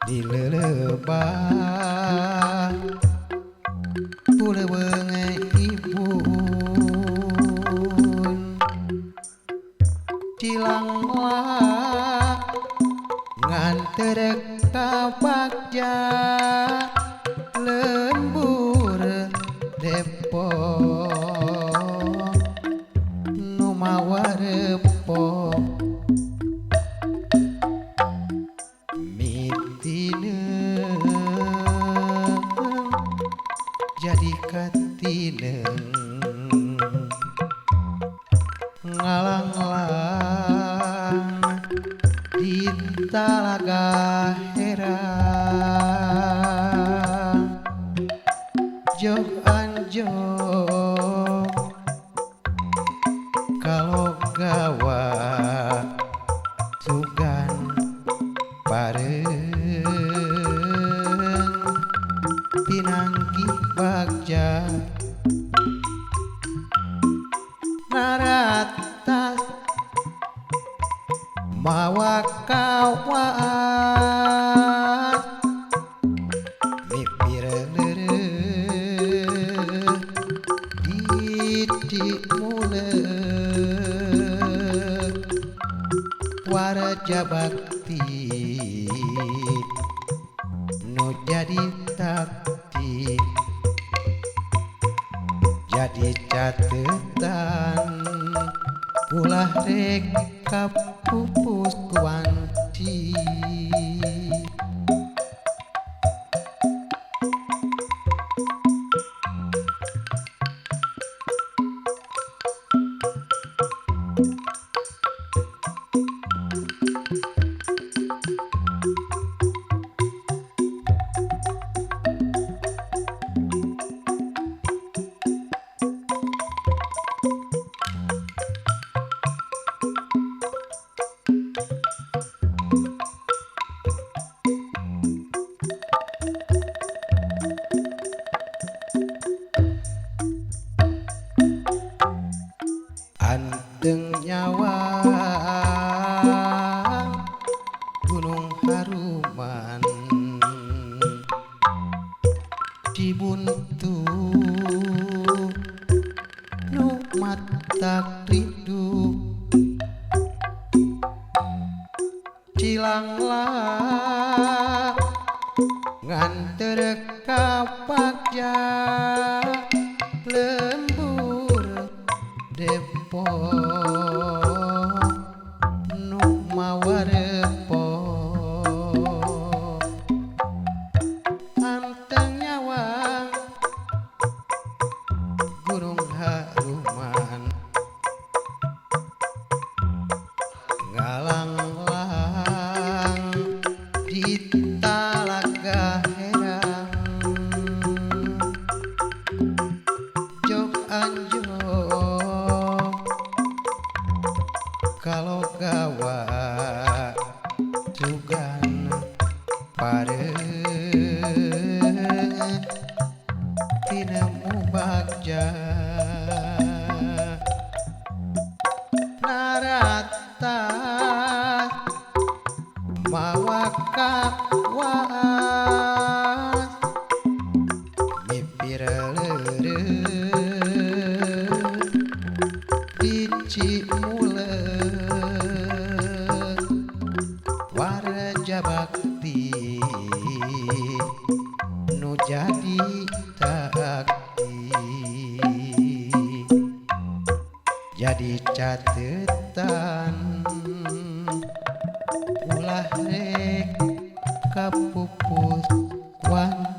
Di lelebah ku leuweung ibun Cilanglah nganter ka bagja lembur Depok nu mawa repo mitineung jadi katineung ngalanglang di talaga herang jog anjog kalau gawa sugan bareng pinanggih bagja naratas mawa kawas mipir leureuh di muleuk warja bakti nu jadi takti jadi catetan ulah rek kapupus kuanci. Anteng nyawa Gunung Haruman Cibuntu nu matak rindu Cilanglah nganter ka bagja lembur Depok nu mawa repo anteng nyawa Gunung Haruman ngalanglang di talaga herang jog anjog kalau gawa sugan pareng tinemu bagja narata mawa kawas mipir leureuh di Cimuleuk warja bakti nu jadi takti jadi catetan ulah rek kapupus wanci.